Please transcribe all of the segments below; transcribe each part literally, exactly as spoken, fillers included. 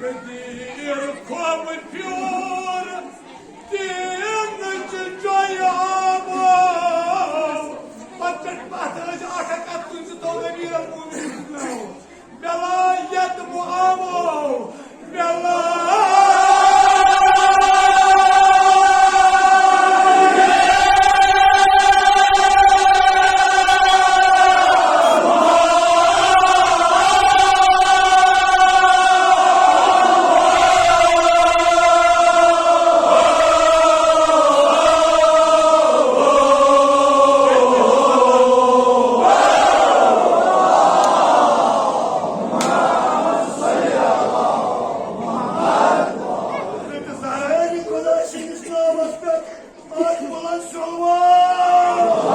قدیر خوب پھیور، دین چہ جایہ آمو۔ پتہٕ پٮ۪ٹھ پتہٕ ٲسۍ اکھ اکھ اتھ کُن زِ تو امیر المومنین سُنٛد ناو۔ بلا یتم آمو، بلا۔ حضرت زہرا خدا سٕنٛدِس ناوس پٮ۪ٹھ اکھ بلند صلوات۔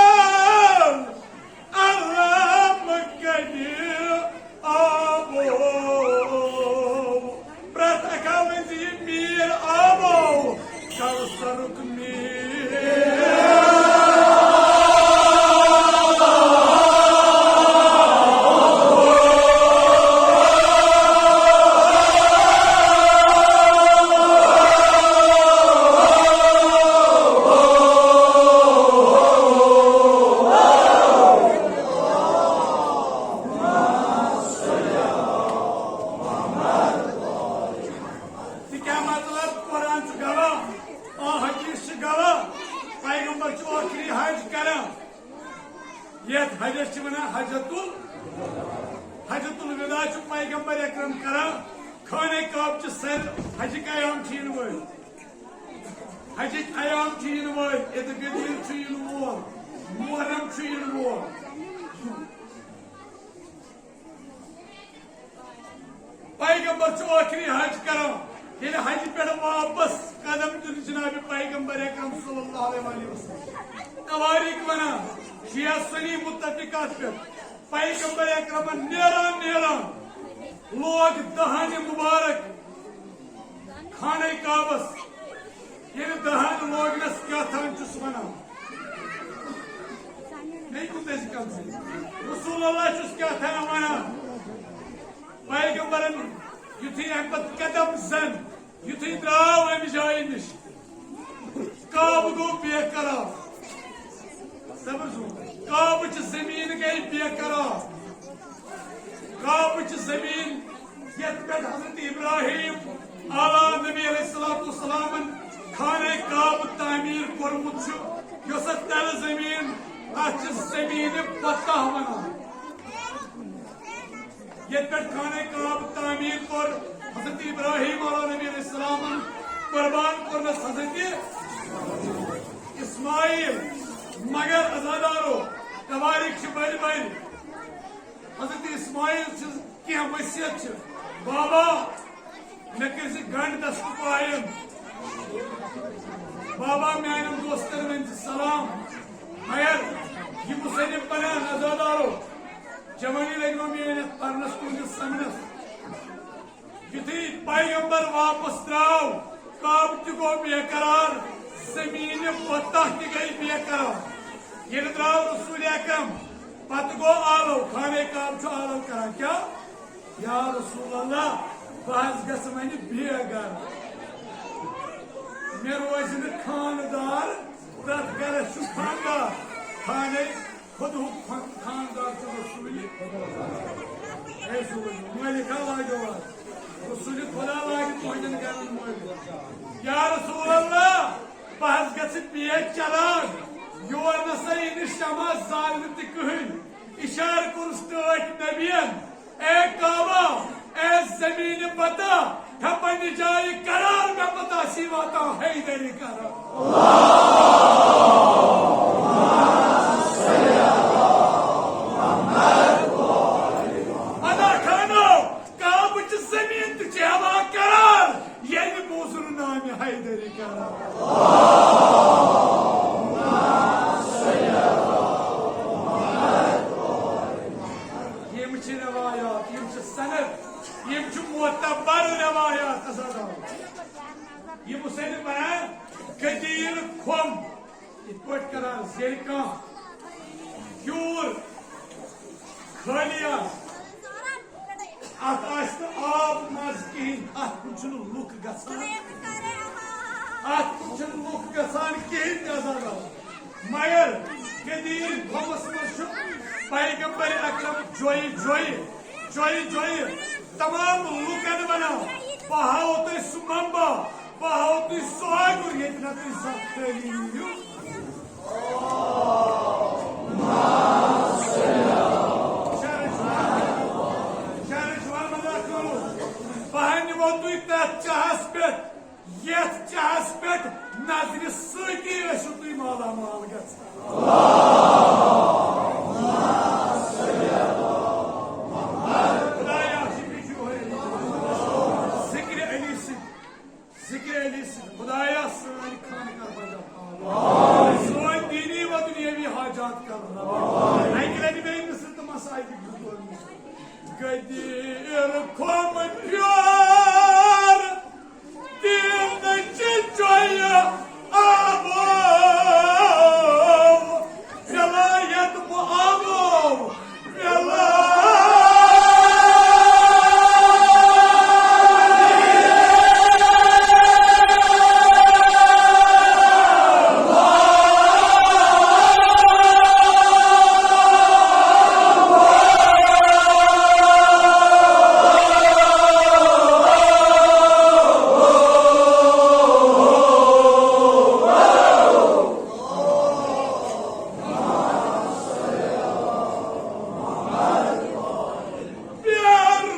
مہربان علم کدی آبو۔ پرٛٮ۪تھ اکھ آو ونہِ زِ یہِ میٖر آبو، کوثرُک میٖر۔ تہِ کیٛاہ مطلب؟ قرآن چھُ گواہ، آ حدیث چھِ گواہ، پیغمبر چھُ ٲخری حج کران۔ یتھ حجس چھِ ونان حجۃ ال-، حجۃ الوداع چھُ پیغمبر اکرم کران۔ خانہ کعبہ چہِ سرِ حجٕکۍ ایام چھِ یِنہٕ وٲلۍ۔ حجٕکۍ ایام چھِ یِنہٕ وٲلۍ۔ عید غدیر چھُ یِنہٕ وول۔ محرم چھُ یِنہٕ وول۔ پیغمبر چھُ ٲخری حج کران، ییٚلہِ حجہِ پٮ۪ٹھ واپس قدم دیُت جناب پیغمبر اکرم صلی اللہ علیہ وآلہ وسلم۔ تواریخ ونان، شیعہ سنی متفق اتھ پٮ۪ٹھ، پیغمبر اکرمن نیران نیران لوگ دہانِ مبارک خانہ کعبس۔ ییٚلہِ دہن لوگنس کیٛاہ تام چھُس ونان، بیٚیہِ کوٗتاہ چھِ کم سے؟ رسول اللہ چھُس کیٛاہ تام ونان۔ پیغمبرن یُتھُے اَمہِ پتہٕ قدم زن، یُتھُے درٛاو اَمہِ جایہِ نِش، کعبہٕ گوٚو بے قرار۔ سمجھو، کعبٕچ زٔمیٖن گٔے بے قرار۔ کعبٕچ زٔمیٖن یتھ پٮ۪ٹھ حضرت ابراہیم علیٰ نبی علیہ الصلوۃ والسلامن خانہ کعبہ تعمیر کوٚرمُت چھُ، یۄس اتھ تلہٕ زٔمیٖن، اتھ چھِ زٔمیٖنِ بطحہ ونان۔ یتھ پٮ۪ٹھ خانہ کعبہ تعمیر کوٚر حضرت ابراہیم علیٰ نبی علیہ السلامن، قربان کوٚرنس حضرت اسماعیل۔ مگر عزادارو، تواریخ چھِ بٔڑۍ بٔڑۍ۔ حضرت اسماعیل چھِ کینٛہہ وصیت چھِ، بابا، مےٚ کٔرۍ زِ گنڈ دستہٕ پاین۔ بابا، میانٮ۪ن دوستن ؤنۍ زِ سلام۔ مگر یہِ مصنف بنان عزادارو، جوانی لگہِ وۄنۍ میٲنۍ یتھ پرنس تُہنٛدِس سمنس۔ یُتھُے پیغمبر واپس درٛاو، کعبہٕ تہِ گوٚو بے قرار، زمین بطحہ تہِ گٔے بے قرار۔ ییٚلہِ درٛاو رسول اکرم، پتہٕ گوٚو آلو، خانہ کعبہ چھُ آلو کران۔ کیٛاہ؟ یا رسول اللہ، بہٕ حظ گژھٕ وۄنۍ بے گرٕ۔ مےٚ روزِ نہٕ خانہٕ دار، پرٛٮ۪تھ گرس چھُ خانہٕ دار۔ خانہ خۄدہُک خان-، خانہٕ دار چھُ رسول۔ اے رسول، مٲلِکا لاگیو آز۔ رسول خدا لاگہِ تُہنٛدٮ۪ن گرن مٲلِک۔ یا رسول اللہ، بہٕ حظ گژھٕ پیش چراغ۔ یور نسا یی نہٕ شمع زالنہٕ تہِ کٕہٕنۍ۔ اشارٕ کوٚرُس ٹٲٹھۍ نبیَن۔ اے کعبہ، اے زمین بطحہ، تھا پننہِ جایہِ قرار، مےٚ پتہٕ آسی واتان حیدری قرار۔ ادا خانو، کعبٕچ زمین تہِ چھِ ہٮ۪وان قرار، ییٚلہِ بوٗزُن نامہِ حیدری قرار۔ یِم چھِ روایات، یِم چھِ سند، یِم چھِ معتبر روایات۔ عزیزو، یہِ مصنف ونان، قدیر پٲٹھۍ کران، ییٚلہِ کانٛہہ کیوٗر خٲلی آسہِ، اتھ آسہِ نہٕ آب مزٕ کِہیٖنۍ، اتھ کُن چھِنہٕ لُکھ گژھان، اتھ کُن چھِنہٕ لُکھ گژھان کِہیٖنۍ تہِ عزیزو۔ مگر قدیٖم قومس منٛز چھُ پیغمبر اکرم جویہِ جویہِ، جویہِ جویہِ تمام لُکن ونان، بہٕ ہاوو تۄہہِ سُہ منبع، بہٕ ہاوو تۄہہِ سُہ آگُر، ییٚتہِ نہٕ تُہۍ زانٛہہ خٲلی یِیِو۔ شہرٕچ وَن، شہرٕچ وَن مَنٛز اَکھ کَرُن۔ بہٕ ہا نِمو تُہۍ تَتھ چاہَس پٮ۪ٹھ، یَتھ چاہَس پٮ۪ٹھ نظرِ سۭتی ٲسِو تُہۍ مالا مال گژھان۔ خدایا، ذِکرِ علی سۭتۍ۔ ذِکرِ علی سۭتۍ۔ خدایا، سٲنۍ خانہٕ کر بجا پاک۔ سٲنۍ دینی و دنیاوی حاجات کر رب۔ اَکہِ لٹہِ بیٚیہِ مصر تہٕ مساجد زٕ ژور مصر۔ قدیٖر قوم پیار دین چہ چویہ آبو، ولایت مو آبو۔ بیرل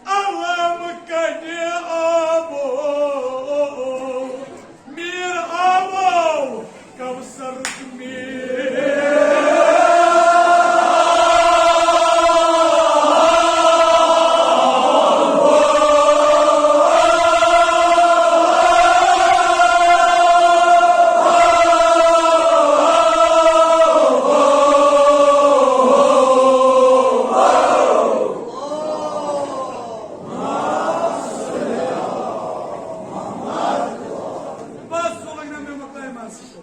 علم کنہِ آبو، میر آبو، کوثرُک میر۔ بس، سُہ لگہِ نہ مےٚ مۄکلایہِ مَزٕ۔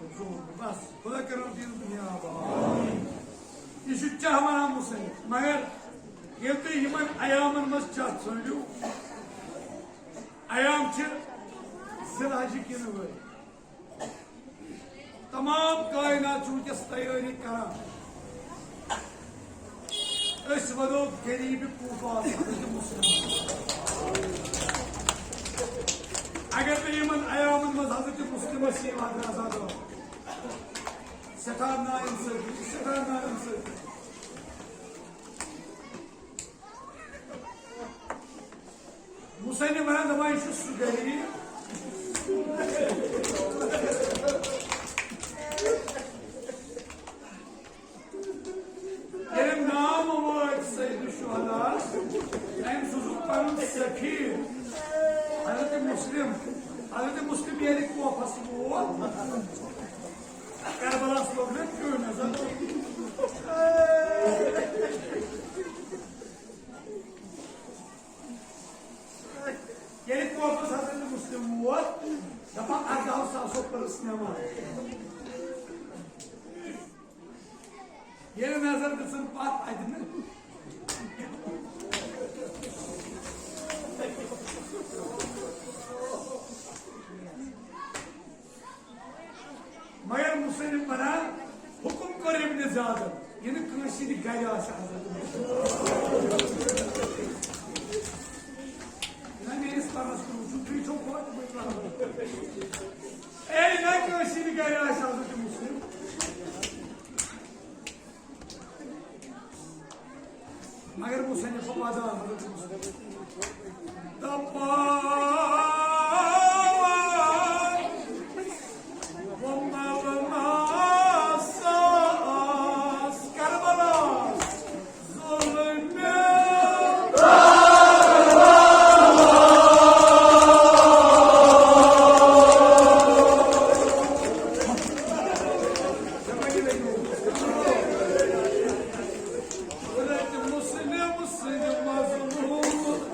بس، خدا کٔرِنۍ دین دُنیا آباد۔ یہِ چھُ چاہ وَنان مُصنِف، مگر ییٚلہِ تُہۍ یِمن ایامن منٛز چاہ ژھٲنٛڈِو، ایام چھِ ذی الحجہِ کِنہٕ وٲلۍ۔ تمام کائنات چھُ وٕنکیٚس تیٲری کران۔ أسۍ وَنو غریٖبِ کوٗفہ حضرت مُسلِم۔ اگر نہٕ یِمن ایامن منٛز حضرت مُسلِمس یہِ وعدٕ آسان، سٮ۪ٹھاہ نااِنصٲفی، سٮ۪ٹھاہ نااِنصٲفی۔ مُصنِف وَنان، دَپان، یہِ چھُ سُہ غریٖب، ییٚلہِ ناو وٲتۍ سید الشہداء، أمۍ سوٗزُکھ پَنُن سفیر حضرت مُسلِم۔ حضرت مُسلِم ییٚلہِ کوفَس ووت، کربلاہَس لوٚگ نہ پیوٚو نظر۔ ییٚلہِ کوفَس حضرت مُسلِم ووت، دَپان، اَرداہو ساسو پٔرٕس نٮ۪ماز۔ ییٚلہِ نظر دِژٕن پَتھ، اَتہِ نہٕ۔ مگر مُصنِف وَنان، حُکُم کوٚر ابن زیادن، یہِ نہٕ کٲنٛسہِ ہٕنٛدِ گرِ آسہِ حضرت مُسلِم۔ نہ، میٲنِس پَرنَس کُن وٕچھِو، تُہۍ چھِو پانہٕ تہِ وٕچھان۔ اے، نہ کٲنٛسہِ ہٕنٛدِ گرِ آسہِ حضرت مُسلِم۔ مگر مُصنِف وَدان حضرت مُسلِم۔ دَپان، وَما وَما ساس کربلاس ظُلمِ۔ حضرت مُسلِم سٕنٛدِ مظلوٗم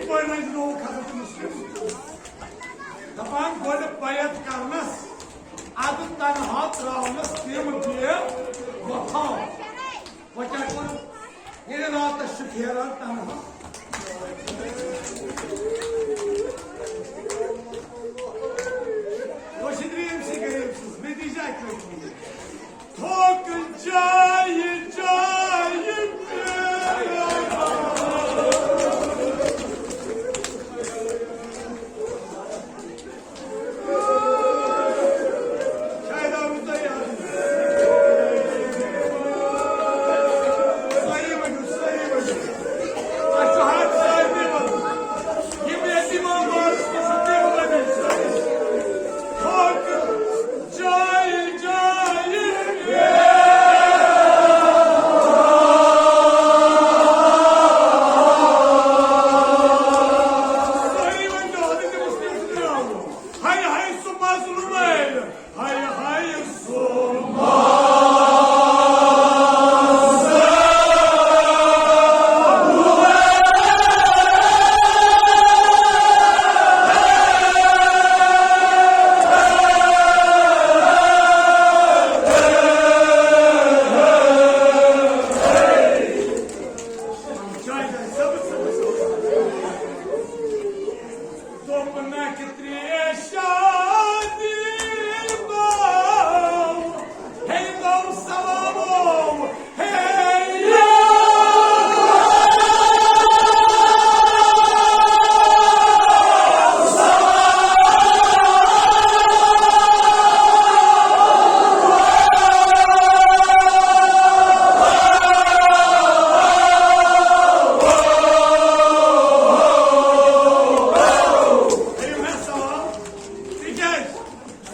گۄڈٕ وۄنۍ نوٚو کھسان تٔمِس سۭتۍ۔ دَپان، گۄڈٕ بیعت کرنس، اَدٕ تنہا ترٛاونس تِم بے وفا۔ وۄنۍ کیٛاہ کوٚر؟ ییٚلہِ راتس چھُ پھیران تنہا۔ وۄنۍ چھِ دٔلیٖل أمۍ سٕے غریٖب سٕنٛز، نتیٖجہ اَکہِ لَٹہِ ووٚن۔ تھوٚکھ جایہِ جایہِ پھیران۔ شاید آو نہٕ تۄہہِ یاد۔ صحیح ؤنِو، صحیح ؤنِو۔ اَسہِ چھُ حق سارنٕے وَنُن۔ یِم یتیٖم آبادس منٛز چھِ تِم ؤنِو۔ تھوٚکھ جایہِ جایہِ۔ صحیح ؤنِو، حضرت مسلم سٕنٛدِ ناوٕ۔ ہاے ہاے سُہ مظلوم۔ ہاے ہاے سُہ مظلوم۔ دوٚپنکھ ترٛےٚ شادی گوٚو، ہے گوٚو سلامو، ہے۔ تِکیٛازِ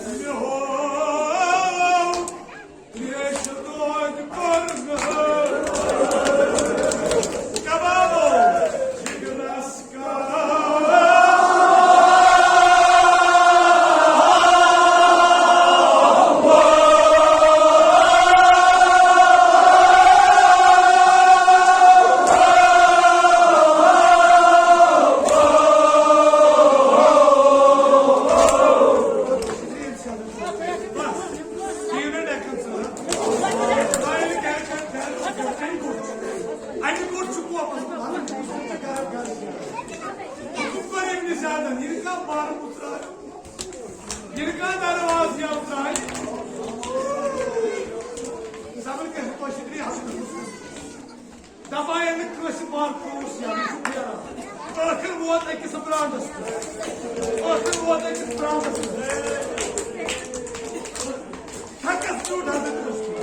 مےٚ ہوو ترٛیشہِ دۄد کوٚرمُت کبابو جگرس کباب۔ اَمہِ گوٚٹ چھُ کوپس منٛز۔ یہِ کَتھ کَرِ أمۍ نِش زیادٕ؟ یہِ کانٛہہ بار مُژراو، یہِ کانٛہہ دروازٕ یَلہٕ ترٛایہِ۔ زبر کٔرِتھ پٲٹھۍ چھِ ترٛےٚ ہَتھ۔ دپان ییٚلہِ کٲنٛسہِ بار کوٗر چھِ یَلہٕ، یہِ چھُ پھیران۔ ٲخٕر ووت أکِس برانڈس پٮ۪ٹھ۔ ٲخٕر ووت أکِس برانڈس پٮ۪ٹھ۔ تھکس زیوٗٹھ حضرت رسول۔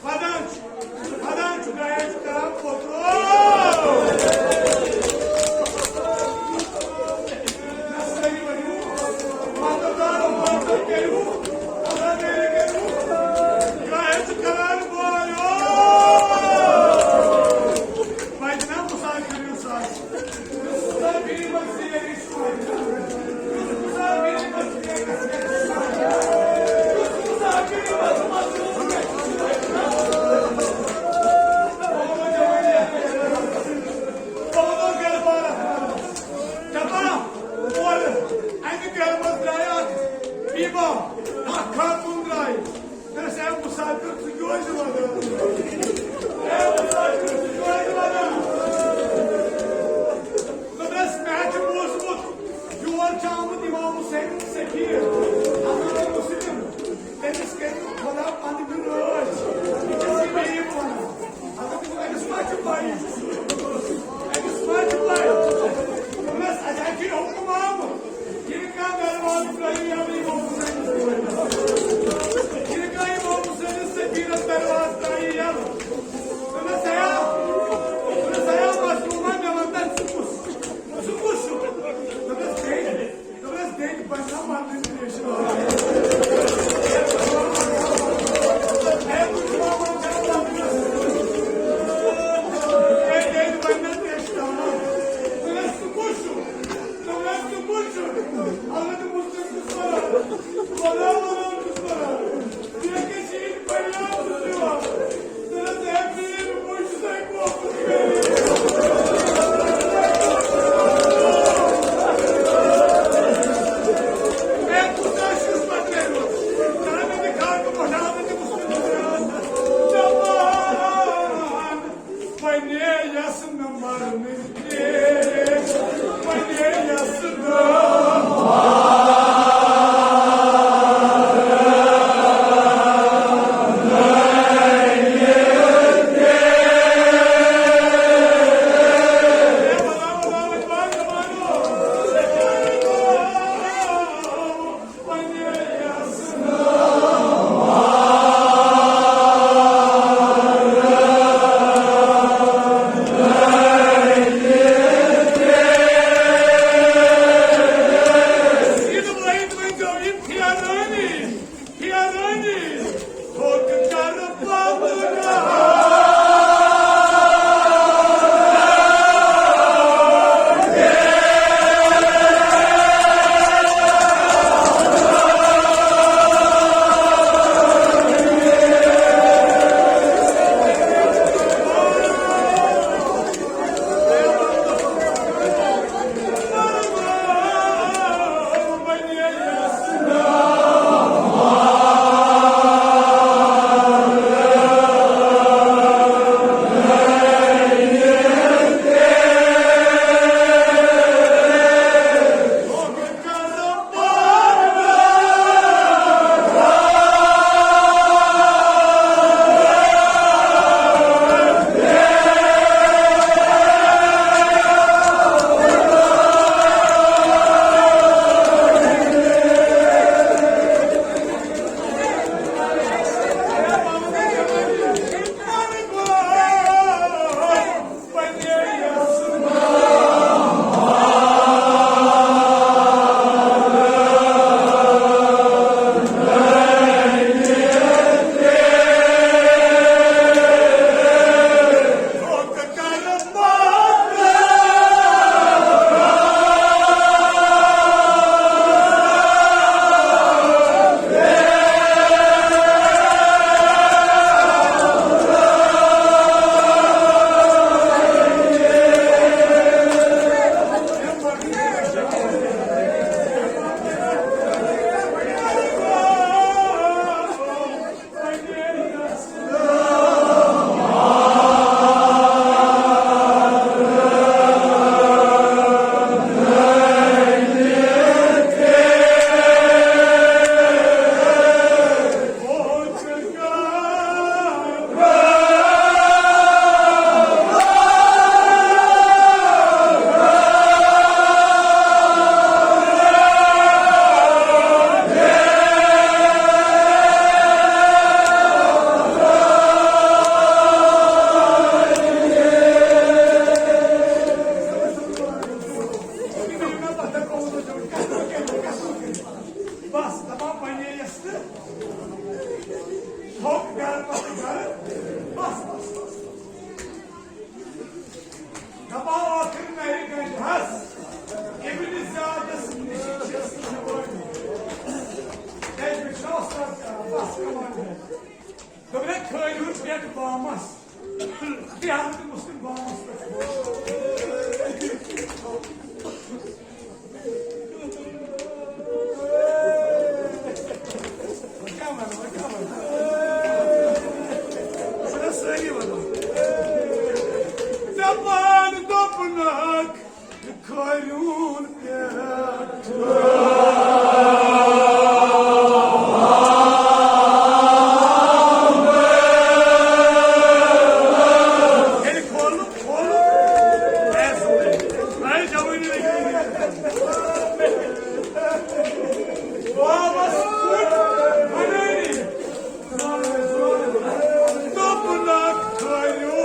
خۄدایَن چھُ، خۄدایَن چھُ گایَن چھُ کران پوٚتُر۔ نہ صحیح ؤنِو، مطلب دارو، مطلب کٔرِو، اللہ میرے کٔرِو۔ گایَن چھُ کران پوٚتُر۔ وۄنۍ جناب مسافر یُس آسہِ۔ کھریون پٮ۪ٹھ۔ ییٚلہِ کھولُن، کھولُن، اے سورُے۔ اے جوٲنی لگی۔ بابس کُٹھ بنٲوِتھ۔ دوٚپنکھ کھریون۔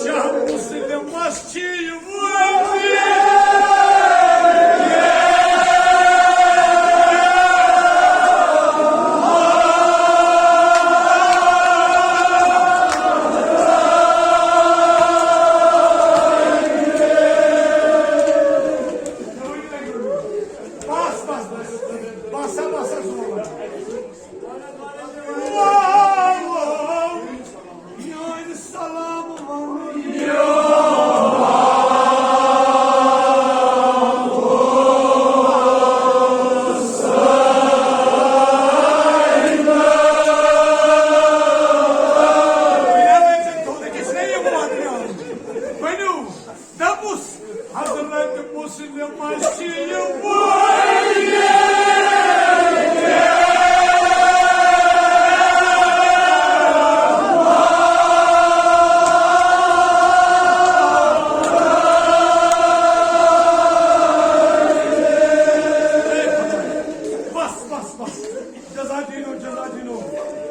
شاہ مسلمس چھ یہ بس، بس، بس۔ بس ہا، بس ہا، سون۔ واہ، واہ۔ میٲنۍ سلام وَنُن۔ ؤنِو۔ دَپُس، حضرت مسلمس چھ یہ وٲلۍ۔ بس، بس، بس۔ جزا دینو، جزا دینو،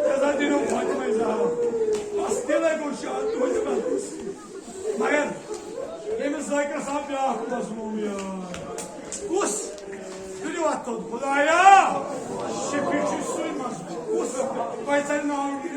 جزا دینو فاطمہ زہرا۔ بس، دلے گوٚو شاد تُہنٛدِ محبوٗبہٕ سۭتۍ۔ مگر ییٚمِس ذٲکِر صٲب بیٛاکھ مظلوٗم یار۔ کُس؟ تُلِو اَتھ تھوٚد۔ خدایا، شفیع چھُ سُے مظلوٗم۔ کُس؟ تۄہہِ ژَلہِ ناو